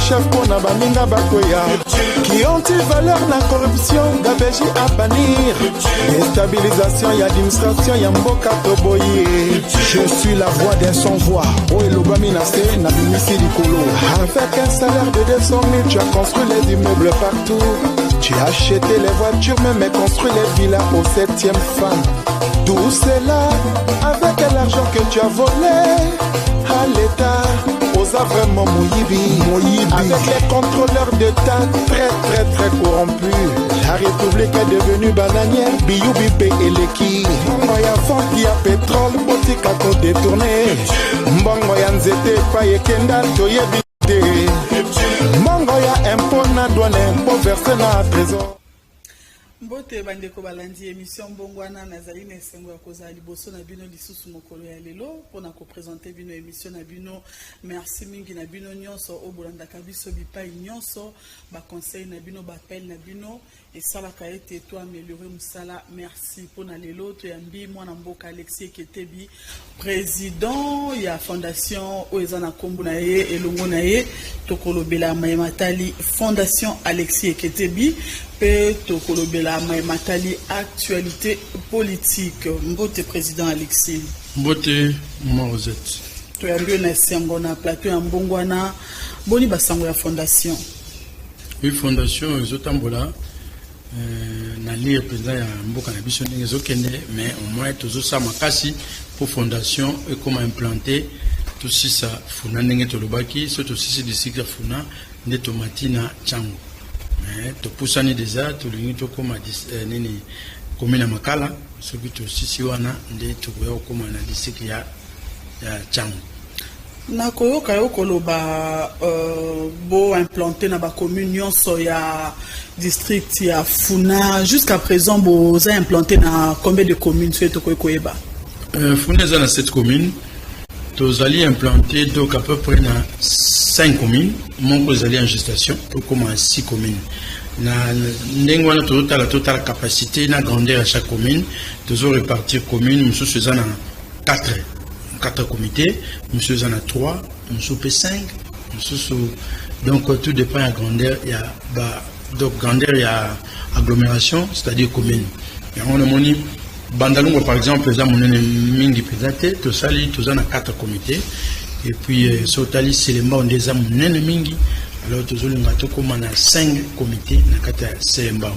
Chef mpo na baninga bakweya qui anti-valeur na corruption gabegie à bannir, déstabilisation ya administration ya mboka toboyi. Je suis la voix d'un sans voix oyo elobami na se, nabimisi likolo. Avec un salaire de 200 000, tu as construit les immeubles partout, tu as acheté les voitures, même construit les villas au septième femme. Tout cela avec l'argent que tu as volé à l'État. Oza vraiment moyibi, moyibi. Avec les contrôleurs d'État très très très corrompus, la République est devenue bananière. Biyubi mpe eleki. Mbongo ya vente ya pétrole, botika kodétourner. Mbongo ya nzete, epai ekenda toyebi te. Mbongo ya impôt na douane, mpo verser na trésor. Mbote bandeko balandi émission Mbongwana. Nazali na esengo ya kozala liboso na bino lisusu mokolo ya lelo mpona koprésenter bino émission na bino. Merci mingi na bino nyonso oyo bolandaka biso bipai nyonso. Baconseil na bino, baappel na bino esalaka ete to améliorer mosala. Merci. Mpona lelo, toyambi mwana mboka Alexis Eketebi, président ya fondation oyo eza na nkombo na ye. Elongo na ye, tokolobela maye matali Fondation Alexis Eketebi mpe tokolobela maye matali actualité politique. Mbote, président Alexis. Mbote, mama Rosette. Toyambi oyo na esengo na plateau ya Mbongwana. Boni basango ya fondation? Oui, fondation ezotambola na lire mpenza ya mboka na biso ndenge ezokende, mais au moins tozosala makasi mpo fondation ekóma implanté. Tosisa Funa ndenge tolobaki. So tosisi district ya Funa, nde tomati na Tshangu. Mais topusani déjà, tolingi tokóma nini, commune ya Makala. Soki tosisi wana, nde tokoya kokóma na district ya Tshangu. Nakoyoka yo koloba bo implanté na bacommune nyonso ya district ya Funa. Jusqu'à présent, boza implanté na combien de communes, soki tokoki koyeba? Funa eza na 7 communes. Tozali implanté donc à peu près na 5 communes, moko ezali en gestation. Tokóma 6 communes. Na ndenge wana, tozotala, totala capacité na grandeur ya chaque commune, tozo répartir. Commune mosusu eza na 4 comités, mosusu eza na 3, mosusu mpe 5, mosusu. Donc tout dépend ya grandeur ya ba, donc grandeur ya agglomération, c'est-à-dire commune. Yango namoni Bandalungwa par exemple eza monene mingi mpenza te, tosali, toza na 4 comités. Et puis so otali Selembao nde eza monene mingi, alors tozolinga tokóma na 5 comités na kati ya Selembao.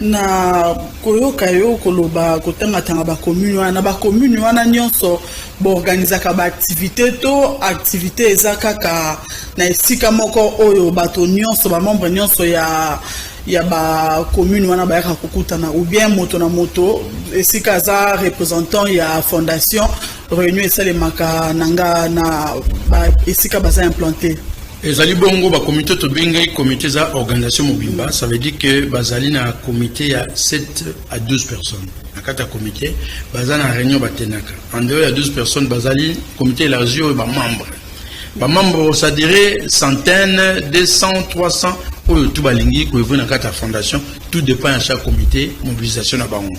Na koyoka yo koloba, kotangatanga bacommune wana, bacommune wana nyonso boorganizaka baactivité to activité eza kaka na esika moko oyo bato nyonso, bamembre nyonso ya bacommune wana bayaka kokutana, ou bien moto na moto esika aza représentant ya fondation, réunion esalemaka na nga na esika baza implanté? Ezali bongo. Bakomité tobengai comité eza organisation mobimba. Ça veut dire que bazali na comité ya 7 à 12 personnes na kati ya comité, baza na réunion batenaka. En dehors ya 12 personnes, bazali comité élargi oyo bamembre, ça dirait centaine, 200, 300, oyo tout balingi koévoluer na kati ya fondation. Tout dépend ya chaque comité, mobilisation na bango.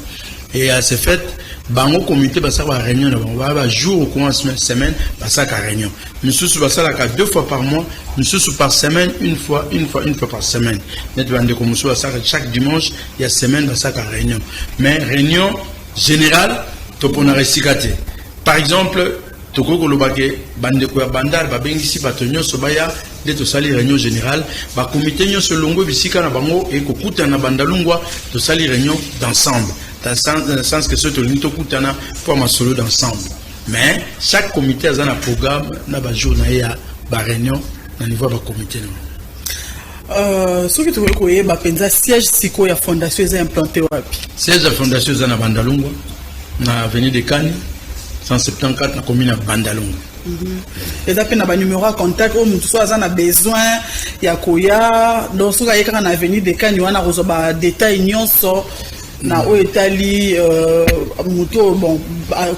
Et à ce fait, bango comité basalaka baréunion na bango, baya bajour okoma semaine, basalaka réunion. Misusu basalaka deux fois par mois, misusu par semaine une fois, une fois, une fois par semaine. Neti bandeko mosusu basalaka chaque dimanche ya semaine, basalaka réunion. Mais réunion générale, toponaka esika te. Par exemple, tokoki koloba ke bandeko ya Bandal babengisi bato nyonso baya, nde tosali réunion générale. Bakomite nyonso elongo bisika na bango ekokutana na Bandalungwa, tosali réunion d'ensemble, dans le sens que soki tolingi tokutana mpo masolo d'ensemble. Mais chaque comité aza na programme na bajour na ye ya baréunion na niveau ya bakomité na. Soki tokoki koyeba mpenza, siège sikoyo ya fondation eza implanté wapi? Siège ya fondation eza na Bandalungwa, na avenue de Kani 174, na commune ya Bandalungwa. Eza mpe na banumero ya contact oyo motu so aza na besoin ya koya? Donc soki aye kaka na avenue de Kani wana, akozwa badetail nyonso na oyo etali moto, bon,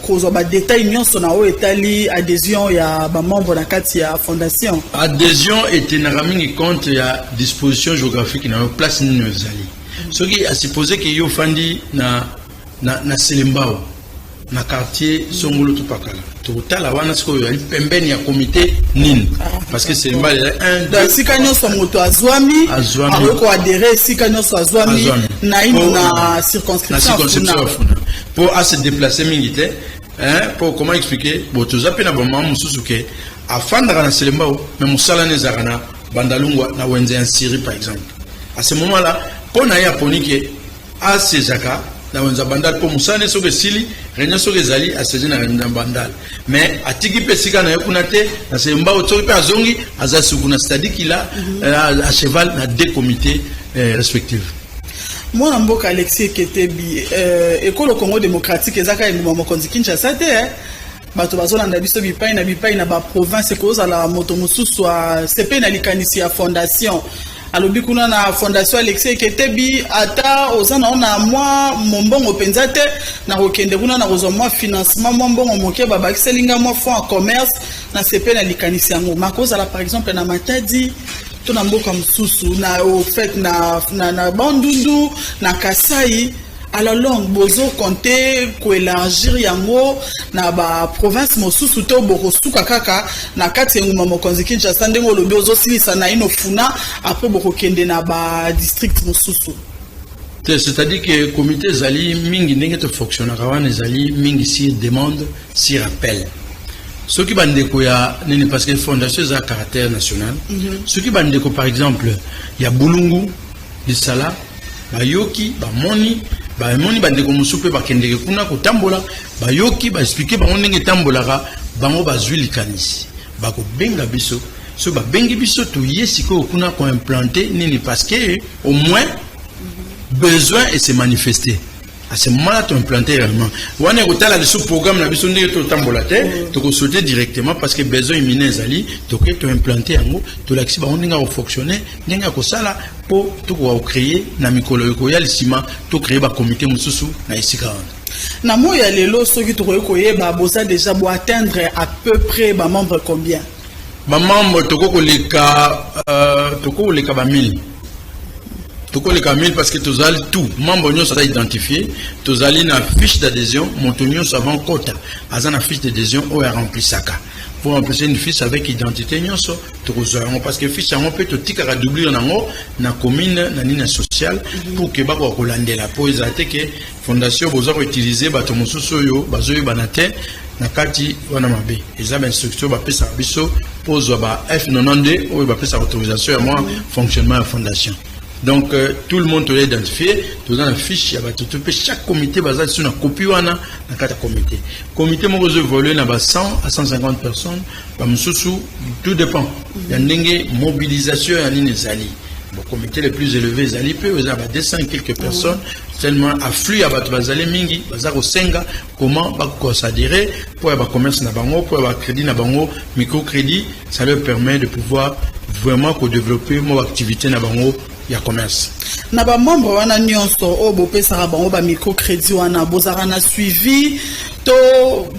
kozwa badetail nyonso na oyo etali adhésion ya bamembre na kati ya fondation. Adhésion etenaka mingi compte ya disposition géographique na yo, place nini ezali. Soki asupposer ke yo ofandi na Selembao. Na quartier songolo to pakala, tokotala wana sikoyo ezali pembeni ya comité nini, parce que Selembao ezali un, Donc esika nyonso moto azwami, Azwami. akoki koadhérer esika nyonso azwami Azwami. naino na Na circonscription circonscription ya ya Funa, mpo ase déplacer mingi te, hein. Po comment expliquer? Bon, toza mpe na bamama mosusu ke afandaka na Selembao, mais mosala ne ezalaka na Bandalungwa, na wenze ya Nsiri par exemple. À ce moment là, mpo na ye aponi ke asezaka na wenze ya Bandal, mpo mosala ne soki esili, réunion soki ezali, aseze na réunion ya Bandal, mais atiki mpe esika na ye kuna te na Selembao. Soki mpe azongi, aza su kuna, c'est-à-dire qu'il a à cheval na deux comités respectifs. Mwana mboka Alexis Eketebi, ekolo Congo démocratique eza kaka engumba mokonzi Kinshasa te, eh. Bato bazolanda biso bipai na bipai na baprovince. Ekozala moto mosusu asepeli na likanisi ya fondation, alobi kuna na fondation Alexis Eketebi, ata oza nao na mwa mombongo mpenza te, na kokende kuna na kozwa mwa financement, mwa mbongo moke babakiseli nga mwa fonds ya commerce, nasepeli na likanisi yango. Makozala par exemple na Matadi to na mboka mosusu, na au fait na Bandundu, na Kasai, à la longue bozocompter koélargir yango na baprovince mosusu to bokosuka kaka na kati ya engumba mokonzi Kinshasa, ndenge olobi ozosilisa naino Funa, après bokokende na badistrict mosusu? Te, c'est-à-dire que comité ezali mingi, ndenge tofonctionnaka wana ezali mingi sur demande, sur appel. Soki bandeko ya nini, parce que fondation eza caractère national, soki bandeko par exemple ya Bulungu, Lisala, bayoki, bamoni, bamoni bandeko mosusu mpe bakendeke kuna kotambola, bayoki, baexpliquer bango ndenge etambolaka, bango bazwi likanisi, bakobenga biso. So babengi biso, toye sikoyo kuna koimplanter nini, parce que au moins besoin et se manifester. À ce moment-là, toimplanter réellement. Wana ekotala lisusu programme na biso ndenge totambola te, tokosauter directement, parce que besoin imminent ezali, toke toimplanter yango, tolakisi bango ndenge ya kofonctionner, ndenge ya kosala, mpo tokoka kocréer na mikolo ekoya nsima, tocréer bacomité mosusu na esika wana. Na moi ya lelo, soki tokoki koyeba, boza déjà boatteindre à peu près bamembre combien? Bamembre tokoki koleka ba 1000, tokoleka 1000, parce que tozali tout membre nyonso aza identifié, tozali na fiche d'adhésion. Moto nyonso avant kota aza na fiche d'adhésion oyo aremplisaka. Pour remplir une fiche avec identité nyonso, tokozwa yango, parce que fiche yango mpe totikaka doublure nango na commune, na nini sociale, pour ke bakoka kolandela, mpo ezala te ke fondation boza koutiliser bato mosusu oyo bazoyebana te na kati wana. Mabe eza bainstruction bapesaka biso mpo ozwa ba F92 oyo bapesaka autorisation ya mwa fonctionnement ya fondation. Donc tout le monde toza identifié, toza na fiche ya bato to mpe chaque comité baza lisu na copie wana na kati ya comité. Comité moko ezo évolue na ba 100 à 150 personnes, bamosusu, tout dépend ya ndenge mobilisation ya nini ezali. Bon, comité le plus élevé ezali mpe eza ba 200 et quelques personnes, tellement afflux ya bato bazali mingi, baza kosenga comment bakosadere mpo ya bacommerce na bango, mpo ya bacrédit na bango, microcrédit. Ça leur permet de pouvoir vraiment kodévelopper mwa baactivité na bango ya commerce. Na bamembre wana nyonso oyo bopesaka bango bamicrocrédit wana, bozalaka na suivi to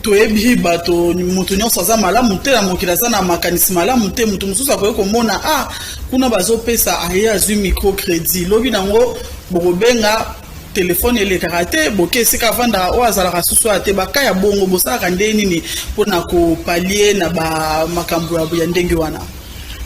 toyebi bato, moto nyonso aza malamu te na mokili, aza na makanisi malamu te? Moto mosusu akoki komona, ah, kuna bazopesa, aye azwi microcrédit, lobi nango bokobenga telefone elekaka te, boke esika avandaka, oyo azalaka susu aya te. Baka ya bongo, bosalaka nde nini mpona kopallier na bamakambo ya ndenge wana?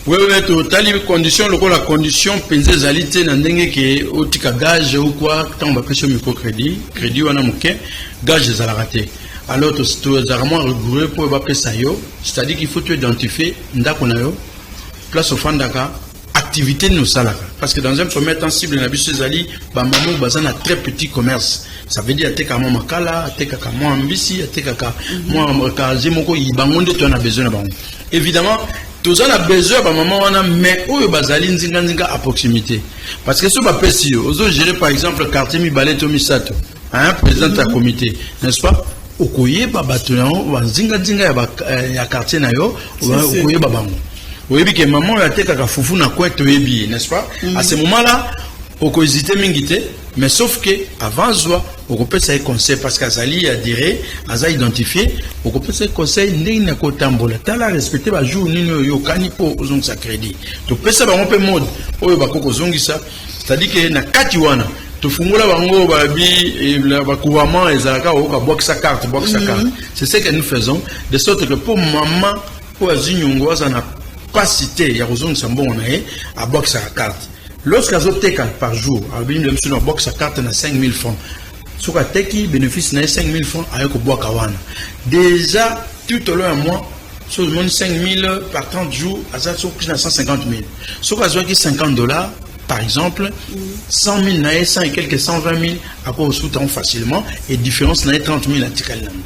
Wewe, totali condition, lokola condition mpenza ezali te na ndenge ke otika gage ou quoi. Ntango bapesi yo microcrédit, crédit wana moke, gage ezalaka te. Alors tozalaka mwa rigoureux mpo bapesa yo, c'est-à-dire qu'il faut to identifier ndako na yo, place ofandaka, activité nini osalaka, parce que dans un premier temps, cible na biso ezali bamama oyo baza na très petit commerce. Ça veut dire atekaka mwa makala, atekaka mwa mbisi, atekaka mwa casier moko. Bango nde toza na besoin na bango. Évidemment, toza na besoin ya bamama wana, mais oyo bazali nzinganzinga, à proximité, parce que so bapesi yo, ozogérer par exemple quartier mibale to misato, hein, présidente ya comité, n'est-ce pas, okoyeba bato yango banzinganzinga ya quartier na yo, okoyeba bango, oyebi ke mama oyo atekaka fufu na coin, toyebi ye, n'est-ce pas? À ce moment là, okohésite mingi te, mais sauf que avant zwa, okopesa ye conseil, parce que azali adhéré, aza identifié. Okopesa ye conseil ndenge nini akotambola, tala, respecte bajour nini oyo okani mpo ozongisa crédit. Topesa bango mpe mode oyo bakoki kozongisa, c'est-à-dire ke na kati wana Tofungola bango babi bacouramment ezalaka oyoka bwakisa carte, bwakisa carte. C'est ce que nous faisons, de sorte que mpo mama oyo azwi nyongo aza na pasi te ya kozongisa mbongo na ye, abwakisaka carte. Lorsque azoteka par jour, alobi mosusu na abwakisa carte na 5000 francs. Soki ateki, bénéfice na ye 5000 francs, aye kobwaka wana déjà tout au long ya mois. Soki omoni 5000 par 30 jours, aza soki na 150 000. Soki azwaki 50 $ par exemple, 100 000 na ye, 100 et quelques, 120 000, akokosuta yango facilement et différence na ye 30 000 atikali nango.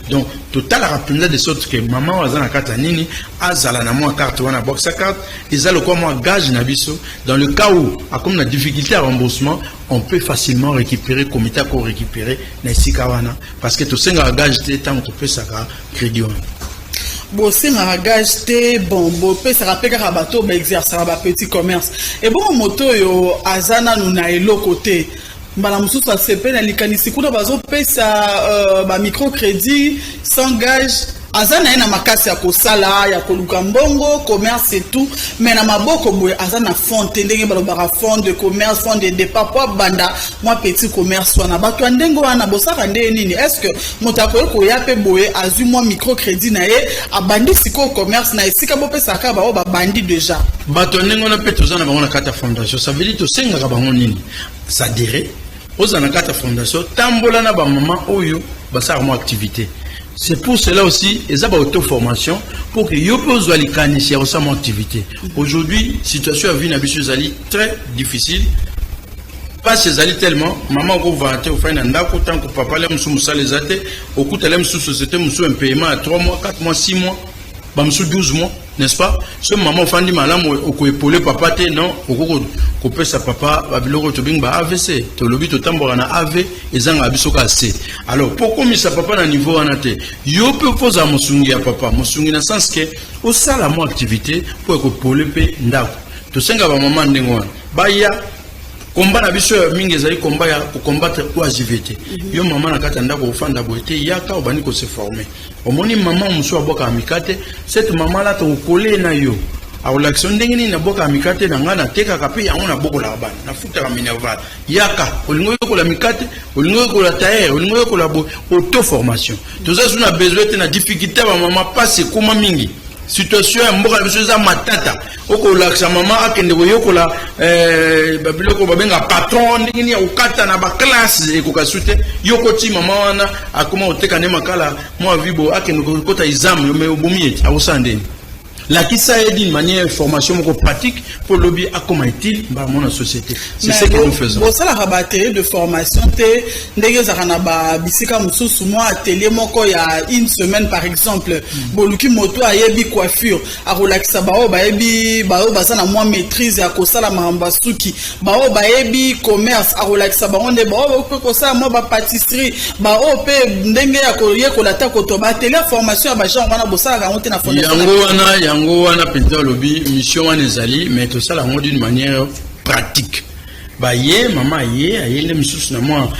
Donc totalaka mpenza de sorte que mama oyo aza na kati ya nini azala na mwa carte wana, abwakisa carte, eza lokola mwa gage na biso. Dans le cas où akomi na difficulté ya remboursement, on peut facilement récupérer, comité ako récupérer na esika wana, parce que tosengaka gage te ntango topesaka crédit wana. Bosengaka gage te. Bon, bopesaka mpe kaka bato baexerçaka bapetit commerce. Ebongo moto oyo aza nanu na eloko te, mbala mosusu asepe na likanisi kuna bazopesa bamicrocrédit sans gage, aza na ye na makasi ya kosala, ya koluka mbongo, commerce et tout, mais na maboko boye aza na fond te, ndenge balobaka fond de commerce, fond de départ, po abanda mwa petit commerce wana. Bato ya ndenge wana bosaka ndenge nini? Est ce que moto akoki koya mpe boye, azwi mwa microcrédit na ye, abandi sikoyo commerce na esika bopesaka bango babandi déjà? Bato ya ndenge wana mpe toza na bango na kati ya fondation. Ça veut dire tosengaka bango nini? Sadere ozala na kati ya fondation, tambola na bamama oyo basalaka mwa activité. C'est pour cela aussi eza ba-auto-formation, pour que yo mpe ozwa likanisi ya kosala mwa activité. Aujourd'hui, situation ya vie na biso ezali très difficile, mpasi ezali tellement. Mama okovanda te, ofai na ndako ntango papa le mosusu mosala eza te, okuta le mosusu société mosusu impayement ya 3 mois, 4 mois, 6 mois, bamosusu 12 mois, n'est-ce pas? So mama ofandi malamu, okoépauler papa te? Non, okoki kopesa papa babiloko tobengi ba AVC. Tolobi totambolaka na AV, ezangaka biso kaka C. Alors mpo komisa papa na niveau wana te, yo mpe ozala mosungi ya papa, mosungi na sens ke osala mwa activité mpo ekoépauler mpe ndako. Tosenga bamama ndenge wana baya. Komba na biso ya mingi ezali komba ya kocombattre oisiveté. Yo mama na kati ya ndako ofanda boye te, yaka obandi kose former. Omoni mama mosusu abwakaka mikate, cette mama la tokokole na yo, akolakisa ndenge nini nabwakaka mikate na ngai, natekaka mpe yango, nabokolaka bana, nafutaka minerval. Yaka, olingi oyekola mikate, olingi oyekola tailleur, olingi oyekola boye, auto formation. Toza su na besoin te na difficulté ya bamama. Mpasi ekóma mingi, situation ya mboka na biso eza matata. Okolakisa mama akende koyekola babiloko babenga patron, ndenge nini ya kokata na baclasse, ekoka su te. Yo koti mama wana akoma koteka nde makala mwa vibo, akende kokota examen, me obomi ete akosala ndeni. Lakisa ye d'une manière formation moko pratique mpo lobi akoma utile mbala mona société. C'est ce que nous faisons. Bosalaka baatelier de formation te, ndenge ezalaka na babisika mosusu, mwa atelier moko ya une semaine par exemple? Boluki moto ayebi coiffure, akolakisa baoyo bayebi, baoyo baza na mwa maîtrise ya kosala makambo ya suki, baoyo bayebi commerce, akolakisa bango nde baoyo mpe kosala mwa bapatisserie, baoyo mpe ndenge ya koyekola ta koto. Baatelier ya formation ya bagenre wana, bosalaka yango te na fondation? Yango wana, yango wana mpenza olobi, mission wana ezali, mais tosala yango d'une manière pratique. Baye mama aye, aye nde mosusu na mwa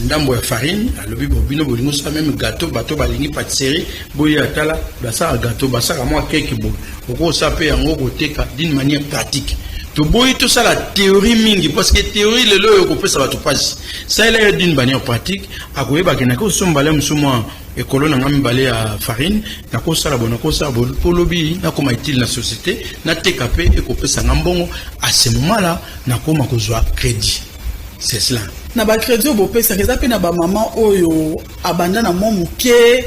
ndambo ya farine, alobi: bo bino bolingi osala même gâteau, bato balingi pâtisserie, boye atala basala gâteau, basala mwa keke boye, okosala mpe yango koteka d'une manière pratique. Toboyi tosala théorie mingi, parce que théorie lelo oyo ekopesa bato mpasi. Salela ye d'une manière pratique, akoyeba ke naki osomba le mosu mwa ekolo na nga mibale ya farine, nakosala boye, nakosala boye mpo lobi nakoma utile na société, nateka mpe ekopesa nga mbongo. À ce moment là nakoma kozwa crédit, c'est cela. Na bacrédit oyo bopesaka, eza mpe na bamama oyo abanda na mwa moke,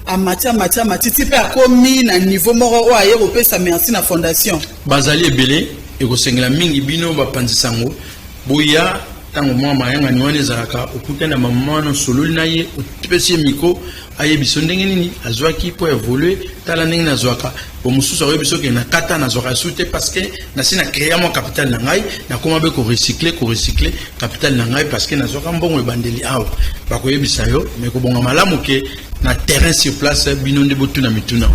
amati, amati, amati ti mpe akomi na niveau moko oyo aye kopesa merci na fondation? Bazali ebele. Ekosengela mingi bino bapanzisa yango, boya ntango mwa mayangani wana ezalaka, okutani na mama wana, osololi na ye, opesi ye micro, ayebi so ndenge nini azwaki mpo évolue. Tala ndenge nazwaka bo, mosusu akoyebi soki na kata nazwaka su te, parce que nasi na créa mwa capital na ngai, nakóma mpe korecycler, korecycler capital na ngai, parce que nazwaka mbongo ebandeli awa. Bakoyebisa yo, mais kobonga malamu ke na terrain, sur place, bino nde botuna mituna.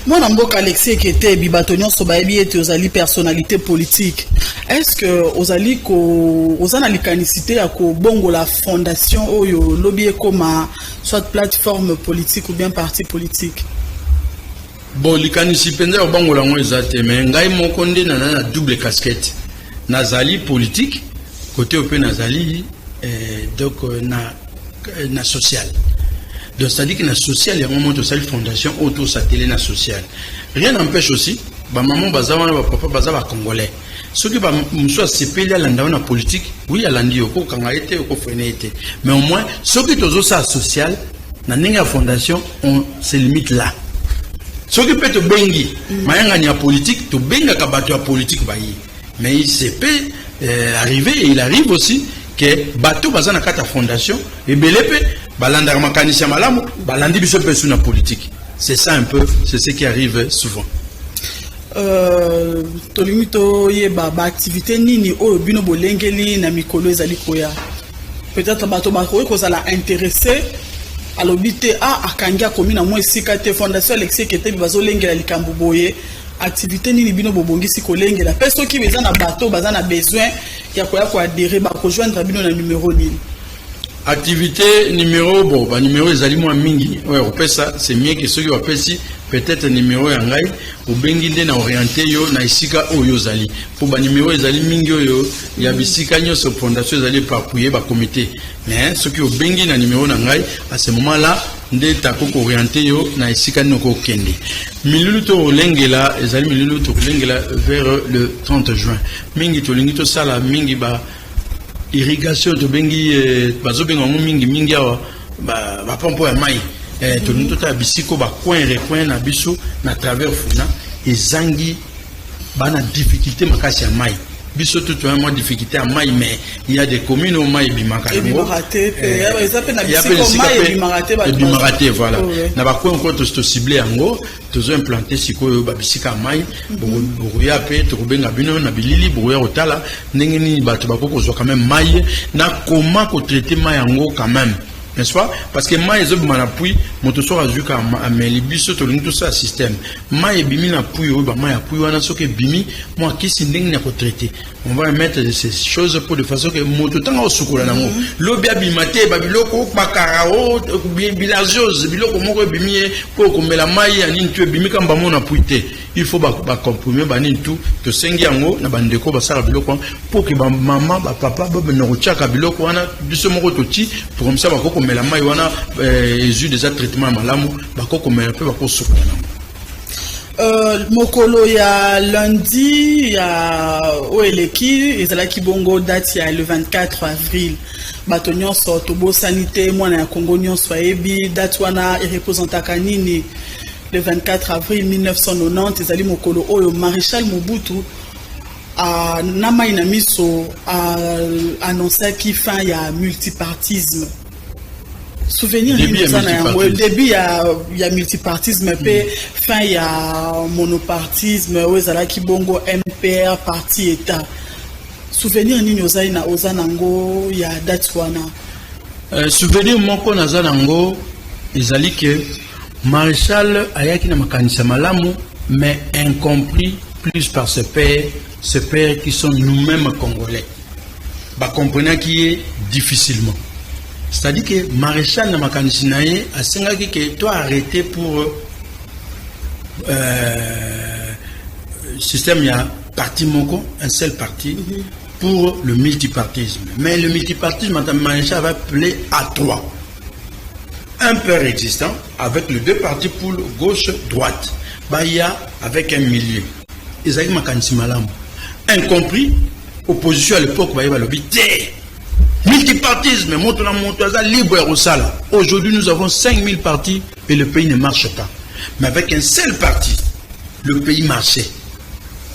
Mwana mboka Alexis Eketebi, bato nyonso bayebi ete ozali personnalité politique. Est ce que ozali ko oza na likanisi te ya kobongola fondation oyo lobi ekoma soit plateforme politique ou bien parti politique? Bon, likanisi mpenza ya kobongola yango eza te, mais ngai moko nde naza na double casquette. Nazali politique, Côté oyo mpe nazali donc na social. Donc c'est à dire que na social yango mo tosali fondation oyo tosatele na social. Rien n'empêche aussi bamama baza wana, bapapa baza, bacongolais, soki mosusu asepeli alanda yo na politique, oui, alandi yo, okokanga ye te, okofreiner ye te. Mais au moins soki tozosala social na ndenge ya fondation, on se limite là. Soki mpe tobengi mayangani ya politique, tobengaka bato ya politique baye. Mais il se peut arriver et il arrive aussi que bato baza na kati ya fondation ebele mpe balandaka makanisi ya malamu, balandi biso mpe su na politique. C'est ça un peu, c'est ce qui arrive souvent. Tolingi toyeba baactivité nini oyo bino bolengeli na mikolo ezali koya. Peut-être bato bakoki kozala intéressé, alobi te a akangi akomi na mwa esika te, fondation Alexis Eketebi bazolengela likambo boye. Activité nini bino bobongisi kolengela? Mpe soki eza na bato baza na besoin ya koya koadhérer, bakojoindre bino na numéro nini? Activité, numéro, bon, banuméro ezali mwa mingi oyo kopesa. C'est mieux que soki bapesi peut-être numéro ya ngai, obengi nde na orienté yo na esika oyo ozali, mpo banuméro ezali mingi oyo ya bisika nyonso fondation ezali éparpillé, bacomité. Mais soki obengi na numéro na ngai, à ce moment là nde takoki koorienter yo na esika nini okokende. Milulu tokolengela ezali milulu tokolengela vers le 30 juin. Mingi tolingi tosala mingi ba irrigation, tobengi bazobenga yango mingi mingi awa bapompo ya mai. Tolingi totala bisiko bacoin recoin na biso na travers Funa ezangi bana difficulté makasi ya mai. Biso to toya mwa difficulté ya mai, mais il y a des communes oyo mai ebimaka yango. Ebimaka te pe, eza pe na bisika mai ebimaka te, bato ebimaka te, voilà. Na bacoin encore tocible yango, tozo implanter sikoyo babisika ya mai. Bokoya mpe tokobenga bino na bilili, bokoya kotala ndenge nini bato bakoki kozwa quand même mai na koma kotraiter mai yango quand même, n'est-ce pas? Parce que mai ezobima na puits, moto soki azwi ka ameli. Biso tolingi tosala système, mai ebimi na puits oyo, bamai ya puits wana soki ebimi, mwa kisi ndenge ya kotraiter, on va mettre ces choses pour de façon que moto ntango osukola nango, lobi abima te babiloko bakara o bilharziose, biloko moko ebimi ye mpo okomela mai ya nini tu ebimi kamba mo na puits te. Il faut bacomprimer banini tu. Tosengi yango na bandeko basala biloko wana mpo ke bamama, bapapa babenda kotiaka biloko wana. Biso moko toti pour comme ça bakoki komela mai wana ezwi déjà traitement ya malamu, bakoki komela mpe bakosukola nango. Mokolo ya lundi ya oyo eleki ezalaki bongo date ya le 24 avril. Bato nyonso tobosani te, mwana ya Congo nyonso ayebi date wana erepresentaka nini. Le 24 avril 1990 ezali mokolo oyo maréchal Mobutu na mai na miso annonçaki fin ya multipartisme. Souvenir nini oza na yango, début ya multipartisme mpe fin ya monopartisme oyo ezalaki bongo MPR, parti état? Souvenir nini ozali na oza nango ya date wana? Souvenir moko naza nango ezali ke maréchal ayaki na makanisi ya malamu, mais incompris plus par ses pairs, ses pairs qui sont nous-mêmes Congolais. Bakomprenaki ye difficilement. C'est-à-dire que maréchal na makanisi na ye asengaki ke to arrêter pour système ya parti moko, un seul parti, pour le multipartisme. Mais le multipartisme, maréchal avait appelé à trois: un père existant avec les deux partis pour gauche droite, baya avec un milieu. Ezalaki makanisi malamu, incompris. Opposition à l'époque baye balobi te, multipartisme, moto na moto aza libre ya kosala. Aujourd'hui, nous avons 5000 partis et le pays ne marche pas. Mais avec un seul parti, le pays marchait.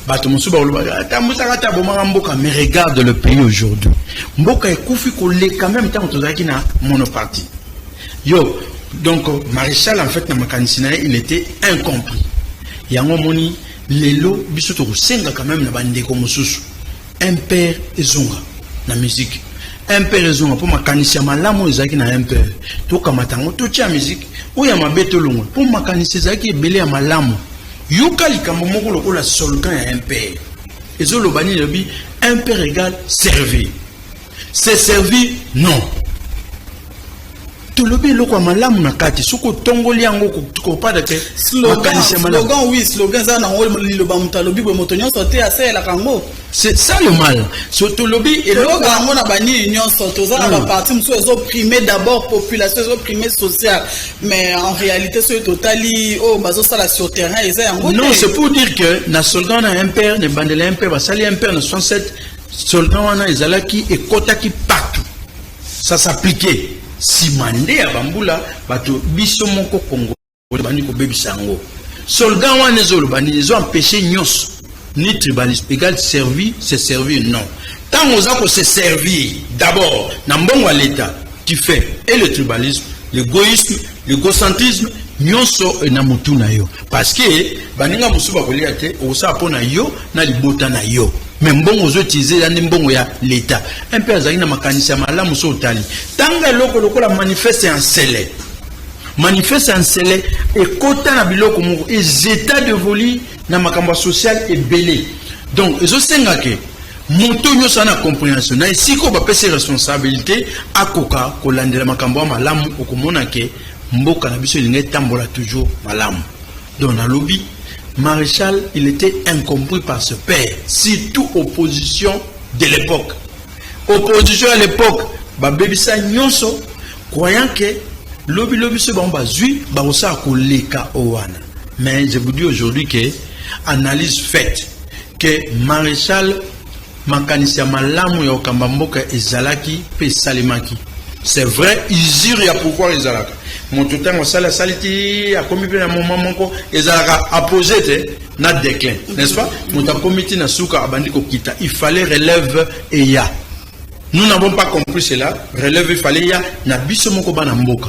Bato mosusu balobaka atambwisaka ata abomaka mboka, mais regarde le pays aujourd'hui, mboka ekufi koleka même ntango tozalaki na monoparti yo. Donc maréchal, en fait, na makanisi na ye, il était incompris. Yango omoni lelo biso tokosenga quand même na bandeko mosusu, MPR ezonga na musique, MPR ezonga, mpo makanisi ya malamu oyo ezalaki na MPR tokamata yango, totia musique oyo ya mabe tolongwa, mpo makanisi ezalaki ebele ya malamu. Yoka likambo moko lokola slogan ya MPR ezoloba nini? Elobi MPR égale servir, c'est servir. Non, Tolobi eloko ya malamu na kati, soki otongoli yango, kopada te. Makanisi ya malamu. Slogan, oui, slogan eza nango liloba. Moto alobi boye, moto nyonso te asalelaka yango. C'est ça le mal. So tolobi eloko yango na banini nyonso, toza na baparti mosusu ezoprime d'abord population, ezoprime social, mais en réalité, soki totali oyo bazosala sur terrain, eza yango. Non, c'est pour dire que na slogan na MPR, na ebandela MPR, basali MPR na 67, slogan wana ezalaki, ekɔtaki partout, ça s'appliquait. Nsima nde ya bambula, bato biso moko Kongo bandi kobebisa yango. Slogan wana ezoloba nini? Ezoempêche nyonso, ni tribalisme égal servi se servir. Non, ntango oza kose servir d'abord na mbongo ya l'État, tu fais et le tribalisme, l'égoïsme, l'égocentrisme, nyonso na motu na yo, parce que baninga mosusu bakolia te. Okosala mpo na yo na libota na yo, mais mbongo ozoutiliser eza nde mbongo ya l'État. Mpe azalaki na makanisi ya malamu. So otali, tanga eloko lokola manifeste ya Nsele. Manifeste ya Nsele ekota na biloko moko ezeta devoli na makambo ya social ebele. Donc ezosenga ke moto nyonso aza na compréhension na esika oyo bapesi responsabilité akoka kolandela makambo ya malamu. Okomona ke mboka na biso elingi etambola toujours malamu. Donc nalobi, maréchal, il était incompris par ses pairs, surtout opposition de l'époque. Opposition à l'époque babebisa nyonso, croyant que lobi lobi so bango bazwi, bakosala koleka o wana. Mais je vous dis aujourd'hui que, analyse faite, que maréchal, makanisi ya malamu ya kokamba mboka ezalaki mpe esalemaki. C'est vrai, usure ya pouvoir ezalaka. Moto ntango asali, asali ti akomi mpe na moment moko ezalaka apogée te na déclin, n'est-ce pas? Moto akomi ti na suka, abandi kokita, il fallait relève eya. Nous n'avons pas compris cela. Relève, il fallait ya na biso moko bana mboka.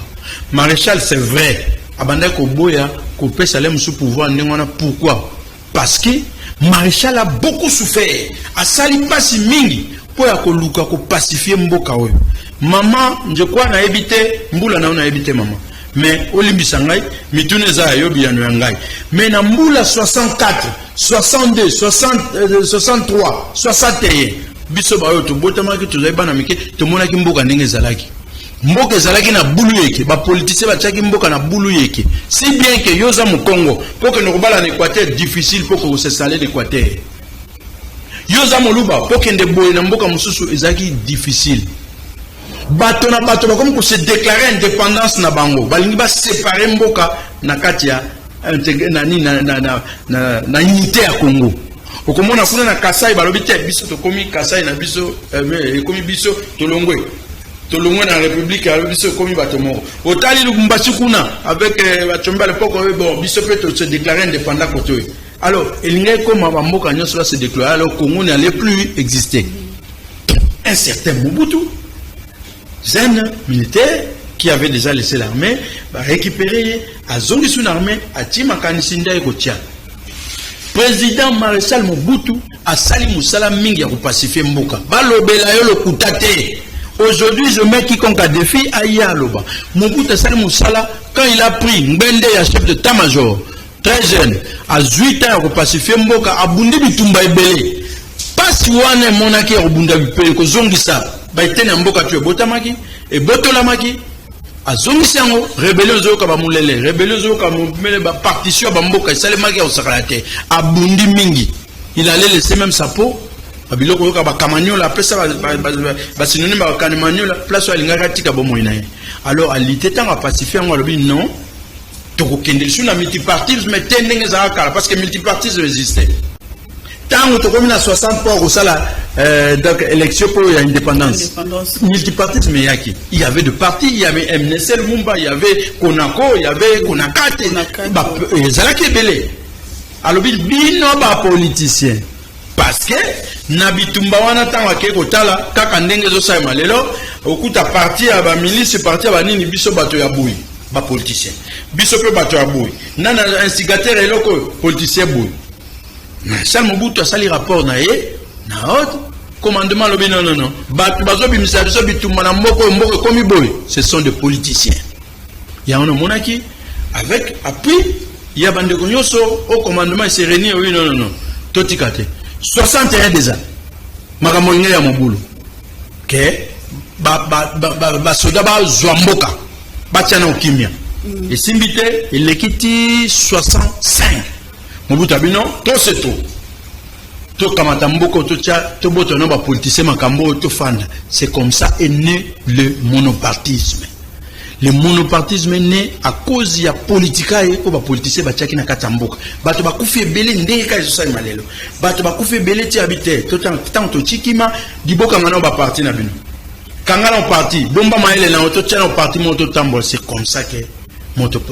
Maréchal, c'est vrai, abandaki koboya kopesa le mosusu pouvoir ndenge wana. Pourquoi? Parce que maréchal a beaucoup souffert, asali mpasi mingi mpo ya koluka kopacifier mboka oyo. Mama njekwa, nayebi te mbula na yo, nayebi te mama, mais olimbisa ngai, mituna eza ya yo, biyano ya ngai. Mais na mbula 64, 62, 60, 63, 61, biso baoyo tobotamaki, tozali bana mike, tomonaki mboka ndenge ezalaki. Mboka ezalaki na bulu yeke, bapoliticien batiaki mboka na bulu yeke, si bien ke yo oza Mokongo, mpo kende kobala na Équateur, difficile mpo kos'installer na Équateur. Yo oza Moluba, mpo kende boye na mboka mosusu, ezalaki difficile. Bato na bato bakomi kose déclarer indépendance na bango, balingi baséparer mboka na kati ya na, na, na, na, na, na unité ya Congo. Okomona kuna na Kasai balobi te, biso tokomi Kasai na biso, ekomi biso, tolongwe, tolongwe na république ya biso, ekomi bato moko. Otali Lubumbashi kuna avec Batshombe à l'époque, bon, biso mpe tose déclarer indépendant kote oyo. Alors elingi ekoma bamboka nyonso base déclarer, alors Congo n'allait plus exister. Un certain Mobutu, jeune militaire qui avait déjà laissé l'armée, barécupéré ye, azongisi na armée, atie makanisi nde aye kotia. Président maréchal Mobutu asali mosala mingi ya kopacifier mboka. Balobela yo lokuta te. Aujourd'hui, je mets quiconque à défi aya aloba. Mobutu asali mosala. Quand il a pris ngbende ya chef d'état-major, très jeune, azwi temps ya kopacifier mboka, abundi bitumba ebele. Mpasi wana emonaki ya kobunda bipele, kozongisa baetene ya mboka to ebotamaki, ebotolamaki, azongisi yango. Rébellion ezoyoka bamolele, rébellion ezoyoka mele, bapartition ya bamboka esalemaki ya kosakana te. Abundi mingi, il allait laisser même sa peau. Babiloko oyoka bakamaniola, apesa basynonyme bakamaniola, place oyo alingaki atika bomoi na ye. Alors alite, ntango apacifier yango, alobi non, tokokende lisusu na multipartisme te ndenge ezalaka kala, parce que multipartisme existe ntango tokomi na 60 mpo kosala donc élection mpo ya indépendance. Multipartisme eyaki, il y avait de partis, il y avait MNC Lumumba, il y avait Konako, il y avait Konakate, ezalaki ebele. Alobi bino bapoliticien, parce que na bitumba wana, ntango akei kotala kaka ndenge ezosalema lelo, okuta parti ya bamilice, parti ya banini, biso bato ya boye, bapoliticien, biso mpe bato ya boye, nani instigateur eloko oyo, politicien boye. Maréchal Mobutu asali rapport na ye na haute commandement, alobi non, non, non, bato bazobimisa biso bitumba na mboka oyo, mboka ekomi boye, ce sont des politiciens. Yango namonaki avec appui ya bandeko nyonso au commandement ese réunir, oui, non, non, non, totika te. 61 déjà makambo ngai ya mobulu ke basoda bazwa mboka. Batia na okimia. Esimbi te, eleki ti 65. Mobutu abino, to c'est tout. Tokamata mboka, totia, tobotana bapoliticien, makambo oyo tofanda. C'est comme ça est né le monopartisme. Le monopartisme est né à cause ya politika ye oyo bapoliticien batiaki na kati ya mboka. Bato bakufi ebele, ndenge kaka ezosalema lelo. Bato bakufi ebele ti abi te, ntango totikima libokanga na baparti na bino, kanga na parti, bomba mayele na yo, totia na parti moko, totambola. C'est comme ça que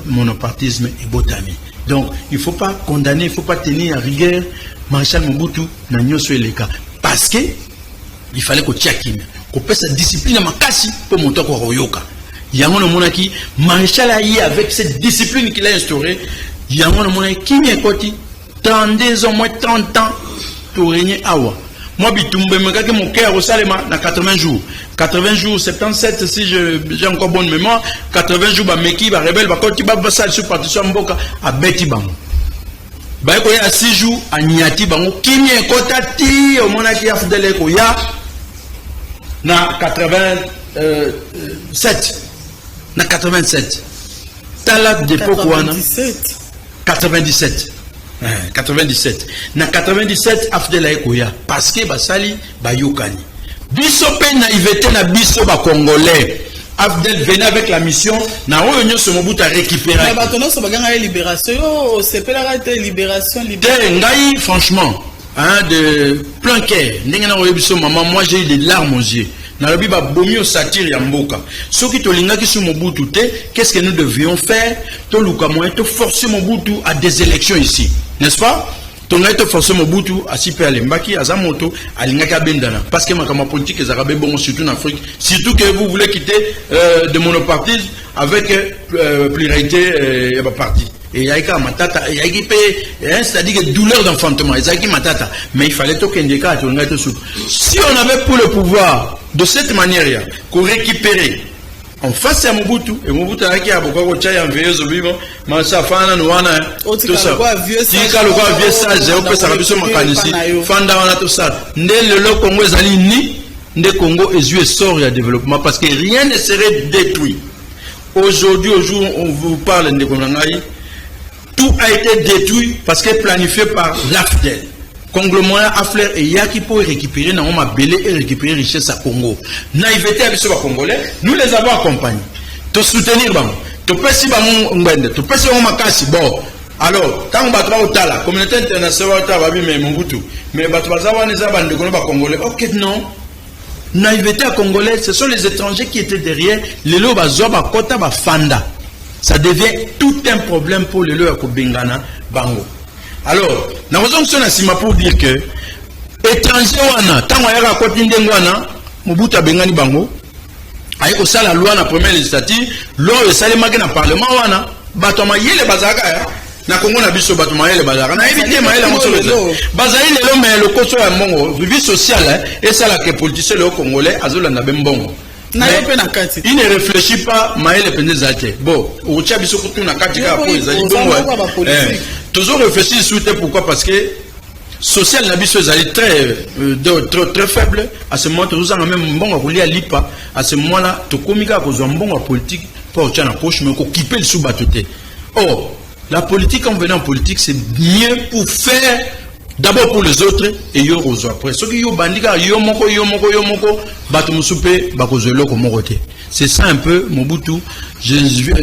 monopartisme ebotami. Donc il faut pas condamner, il faut pas tenir à rigueur Maréchal Mobutu na nyonso eleka, parce que il fallait kotia kimia, kopesa discipline ya makasi mpo moto akoka koyoka yango. Namonaki maréchal aye avec cette discipline qu'il a instaurée, yango namonaki kimia ekoti. 32 ans, moins 30 ans torégner awa, mwa bitumba emekaki moke ya kosalema na 80 jours, 80 jours, 77 si j'ai encore bonne mémoire. 80 jours, bameki barebelles bakoti, basala sur partition ya mboka, abeti bango, baye koya 6 jours, anyati bango, kimia ekota ti omonaki AFDL ekoya na 87. Na 87, tala d'époque wana. 97, 97, na 97 AFDL aye koya parce que basali bayokani. Biso mpe naïveté na biso bacongolais, AFDL venait avec la mission na oyo nyonso Mobutu arécupéraki. Bato nyonso baganga ye libération, yo osepelaka te libération? Te, ngai franchement, hein, de plein cœur, ndenge na oyebi biso mama, moi j'ai eu des larmes aux yeux. Nalobi babomi osatire ya mboka. Soki tolingaki su Mobutu te, qu'est-ce que nous devions faire? Toluka moyen toforcer Mobutu à des élections ici, n'est-ce pas? Tongai toforcer Mobutu asi mpe alembaki, aza moto alingaki abendana, parce que makambo ya politique ezalaka be bongo, surtout en Afrique, surtout que vous voulez quitter de monopartisme avec pluralité ya baparti. Eyaki kaka matata, eyaki mpe, c'est-à-dire que douleur d'enfantement ezalaki matata, mais il fallait tokende kaka. Tolingaki tosuka si on avait pour le pouvoir de cette manière ya korécupérer en face ya Mobutu. E Mobutu azalaki ya boka kotya ya veilleuse obimo masa, afanda nanu wana, tika lokola vieux sage, opesaka biso makanisi, fanda wana, tosala nde lelo Congo ezali ni nde Congo ezwi essor ya développement, parce que rien ne serait détruit aujourd'hui. Au jour où on vous parle, ndeko na ngai, tout a été détruit parce que planifié par l'AFDL. Conglomérat AFDL eyaki mpo récupérer nango mabele et récupérer richesse ya Congo. Naïveté ya biso bacongolais, nous les avons accompagnés, tosoutenir bango, topesi bango ngwende, topesi bango makasi. Bon, alors ntango bato bakotala, communauté internationale bakotala, babi me Mobutu, mais bato baza wana eza bandeko no bacongolais. Ok, non, naïveté ya congolais, ce sont les étrangers qui étaient derrière. Lelo bazwa bakota bafanda, ça devient tout un problème pour lelo ya kobengana bango. Alors nakozongisa na nsima pour dire que étranger wana, ntango ayaka akoti ndenge wana, Mobutu abengani bango, aye kosala loi na première législature. Loi oyo esalemaki na parlement wana, bato ya mayele bazalaka na Kongo na biso, bato mayele bazalaka, nayebi te mayele yango solo bazali lelo, mais lokoso ya mbongo, vie sociale esalaka politicien lelo congolais azolanda be mbongo. Na yo mpe na kati. Il ne réfléchit pas, mayele mpenza ezali te. Bon, okotia biso kutu na kati kaka po ezali bongo, tozo réfléchir su te. Pourquoi? Parce que social na biso ezali très, très, très faible. À ce moment tozozanga même mbongo ya kolia lipa. À ce moment là tokomi kaka kozwa mbongo ya politique mpo otya na poche, mais kokipe lisusu bato te. Or la politique, en venant en politique, c'est mieux pour faire d'abord pour les autres et yo kozwa après. Soki yo bandi kaka yo moko, yo moko, yo moko, bato mosusu mpe bakozwa eloko moko te. C'est ça un peu Mobutu.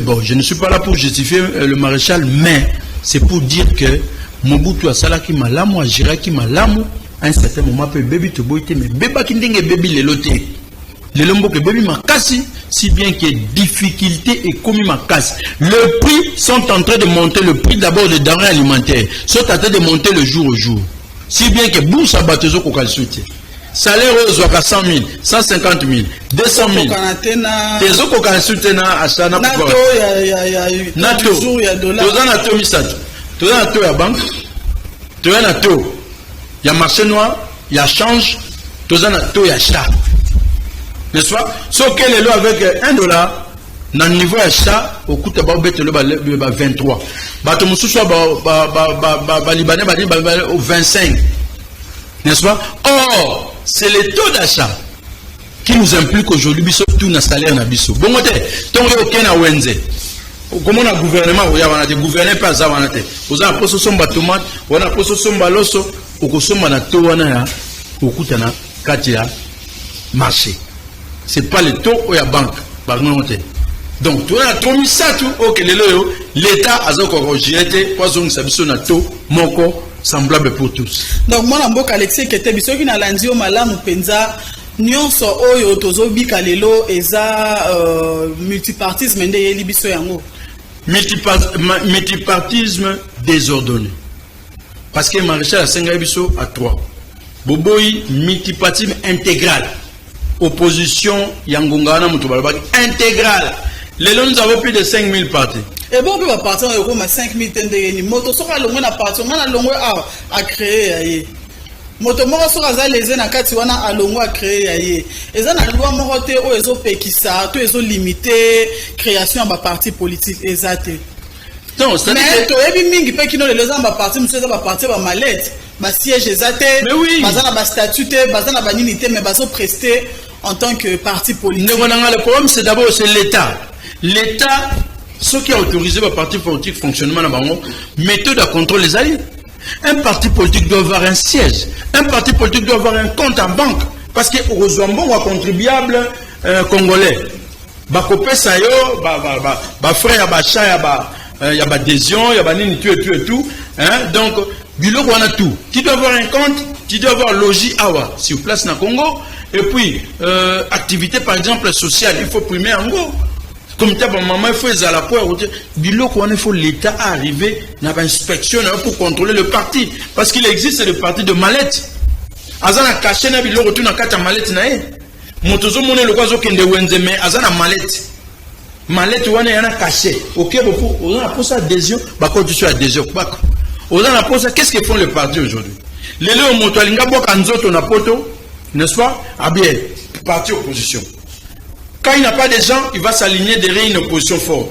Bon, je ne suis pas là pour justifier le maréchal, mais c'est pour dire que Mobutu asalaki malamu, agiraki malamu. À un certain moment mpe ebebi, toboyi te, mais ebebaki ndenge ebebi lelo te. Lelo mboka ebebi makasi, si bien que difficulté ekomi makasi. Le prix sont en train de monter, le prix d'abord des denrées alimentaires sont en train de monter le jour au jour, si bien que bourse ya bato ezokoka lisusu te. Salaire oyo ozwaka 100 000, 150 000, 200 000, te, ezokoka lisusu te na achat na na toza na taux misato. Toza na taux ya banque, toza na taux ya marché noir ya change, toza na taux ya achat, n'est-ce pas? Soki lelo avec 1 dollar na niveau ya achat, okuta baobetelo ba 23, bato mosusu balibanais badi 25, n'est-ce pas? Or c'est le taux d'achat qui Qui nous implique aujourd'hui biso tout na salaire na biso. Bongo te, ntongo yo okei na wenze, okomona gouvernement oya wana te, gouverneur mpe aza wana te. Oza na mposa osomba tomate wana, mposa osomba loso, okosomba na to wana ya okuta na kati ya marché. C'est pas le taux oyo ya banque bango te. Donc toza na taux misato oyo ke lelo oyo l'État aza kokogérer te po azongisa biso na taux moko semblable pour tous. Donc mwana mboka Alexis Eketebi, soki nalandi yo malamu mpenza, nyonso oyo tozobika lelo eza multipartisme nde eyeli biso yango. Multipartisme désordonné, parce que maréchal asengaki biso à 3 boboyi multipartisme intégral. Opposition ya ngonga wana, moto balobaki intégral. Lelo nous avons plus de 5000 partis. Ebongo mpe baparti oyo ekoma 5000 te ndenge nini? Moto soki alongwe na parti, ngai nalongwe awa, acréer ya ye. Moto moko soki aza lese na kati wana, alongwe, acréer ya ye. Eza na loi moko te oyo ezopekisa to ezolimiter création ya baparti politique, eza te. Non, mais toyebi mingi mpe kino lelo eza na baparti mosusu, eza baparti ya bamalete, basiège eza te, baza na bastatut te, baza na banini te, mais bazoprester en tant que parti politique. Ndeko na nga, le problème, c'est d'abord, c'est l'État. L'État soki autorisé baparti politique, fonctionnement na bango, méthode de contrôle ezali. Un parti politique doit avoir un siège, un parti politique doit avoir un compte en banque, parce que okozwa mbongo ya contribuable congolais, bakopesa yo bafrais ya baachat ya baadhésion, ya banini, tout et tout et tout, hein? Donc biloko wana tout, tu dois avoir un compte, tu dois avoir logis awa sur place na Congo, et puis activité par exemple sociale, il faut primer yango, comité ya bamama, il faut ezala po ya biloko wana. Il faut l'État arriver na bainspection na yo pour contrôler le parti, parce qu'il existe le parti de mallette, aza na cachet na biloko tu na kati ya mallette na ye. Moto ozomona eloko azokende wenze, mais aza na mallette. Mallette wana ya na cachet. Okebo po oza na posa adhésion, bakoti so adhésion bako oza na posa. Qu'est-ce que font le parti aujourd'hui? Lelo oyo moto alingi abwaka nzoto na poto, n'est-ce pas? Ah bien, parti opposition, quand il n'a pas de gens, il va s'aligner derrière une opposition forte.